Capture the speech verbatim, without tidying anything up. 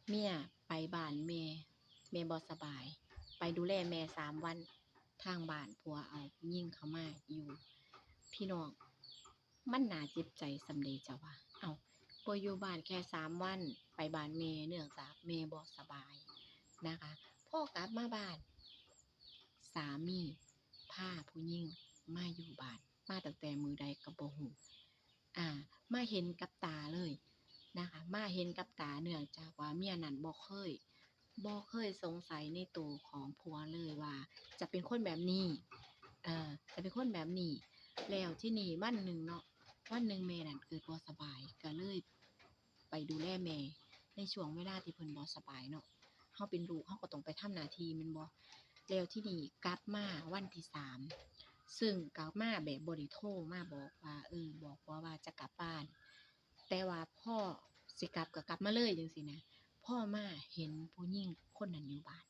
เมียไปบ้านแม่ แม่บ่สบาย ไปดูแลแม่สามวัน ทางบ้านผัวเอาผู้หญิงเข้ามาอยู่ พี่น้อง มันน่าเจ็บใจส่ำใดเจ้าว่า เอ้า บ่อยู่บ้านแค่สามวัน ไปบ้านแม่ เนื่องจากแม่บ่สบายนะคะ พอกลับมาบ้าน สามีพาผู้หญิงมาอยู่บ้าน มาตั้งแต่มื้อใดก็บ่ฮู้ อ่า มาเห็นกับตาเลยนะคะ มาเห็นกับตา เนื่องจากว่าเมียนั่นบ่เคย บ่เคยสงสัยในตัวของผัวเลยว่าจะเป็นคนแบบนี้ เอ่อ จะเป็นคนแบบนี้ แล้วทีนี้วันหนึ่งเนาะ วันหนึ่งแม่นั่นเกิดบ่สบาย ก็เลยไปดูแลแม่ในช่วงเวลาที่เพิ่นบ่สบายเนาะ เฮาเป็นลูก เฮาก็ต้องไปทำหน้าที่แม่นบ่ แล้วทีนี้กลับมาวันที่สาม ซึ่งกลับมาแบบบ่ได้โทรมาบอกว่า เออ บอกผัวว่าจะกลับบ้าน แต่ว่าพอสิกลับก็กลับมาเลยจั่งซี้นะ พอมาเห็นผู้หญิงคนนั้นอยู่บ้าน